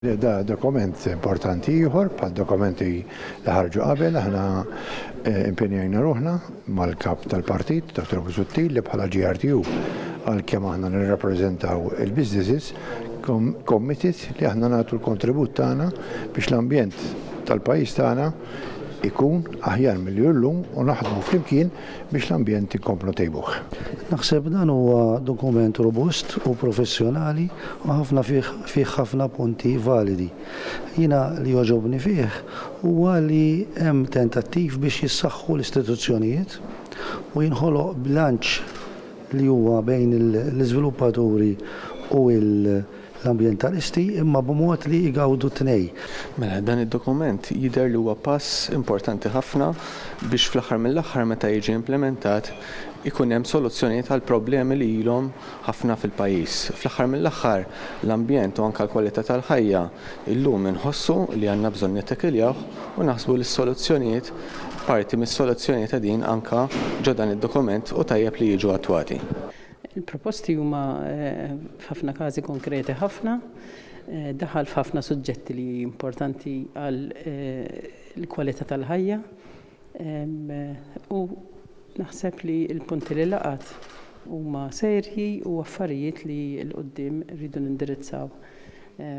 Da dokument importanti ieħor bħal dokumenti li ħarġu qabel. Aħna impenjajna ruħna mal-kap tal-partit, Dr. Busuttil, li bħala GRTU, għalkemm aħna nirrappreżentaw il-businesses, committed li aħna nagħtu l-kontribut tagħna biex l-ambjent tal-pajjiż tagħna ikun aħjar milli hu llum u naħdmu flimkien biex l-ambjent inkomplu ntejbuh. Naħseb dan huwa dokument robust u professjonali u ħafna fih fih ħafna punti validi. Jiena li jogħġobni fih huwa li hemm tentattiv biex jissaħħu l-istituzzjonijiet u jinħoloq bilanċ li huwa bejn l-iżviluppaturi u l-ambjentalisti imma b'mod li jgawdu t-tnej. Mela, dan id-dokument jidher li huwa pass importanti ħafna biex fl-aħħar mill-aħħar meta jiġi implimentat ikun hemm soluzzjonijiet għal problemi li ilhom ħafna fil-pajjiż. Fl-aħħar mill-aħħar l-ambjent u anke l-kwalità tal-ħajja illum inħossu li għandna bżonn nittekiljawh u naħsbu li s-soluzzjonijiet, parti mis-soluzzjonijiet qegħdin anke ġo dan id-dokument u tajjeb li jiġu attwati. Il-proposti huma f'ħafna każi konkreti ħafna, daħal f'ħafna suġġetti li importanti għal l-kwalità tal-ħajja u naħseb li l-punti li laqat huma serji u affarijiet li 'l quddiem rridu nindirizzaw.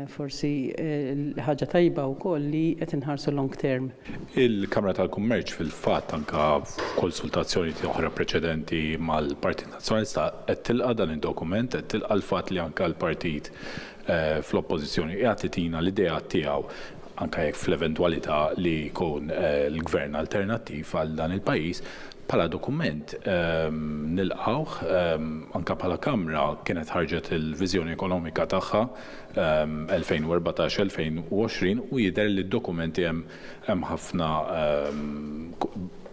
Forsi l-ħaġa tajba wkoll li qed inħarsu long term. Il-Kamra tal-Kummerċ fil-fatt anke f'konsultazzjonijiet oħra preċedenti mal-Partit Nazzjonalista qed tilqa' dan id-dokument, qed tilqa' l-fatt li anke l-partit fl-Oppożizzjoni qiegħed itina l-ideat tiegħu anke jekk fl-eventwalità li jkun l-Gvern alternattiv għal dan il-pajjiż. Bħala dokument nilqgħuh, anke bħala Kamra kienet ħarġet il-viżjoni ekonomika tagħha 2014, 2020 u jidher li d-dokumenti hemm hemm ħafna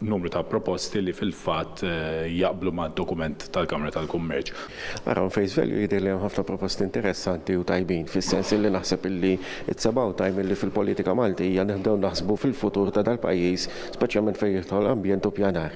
numru ta' proposti li fil-fatt jaqblu mad-dokument tal-Kamra tal-Kummerċ. Ara on face value jidher li hemm ħafna proposti interessanti u tajbin, fis-sens illi naħseb illi it's about time illi fil-politika Maltija nibdew naħsbu fil-futur ta' dal-pajjiż, speċjalment fejn jidħol ambjent u pjanar.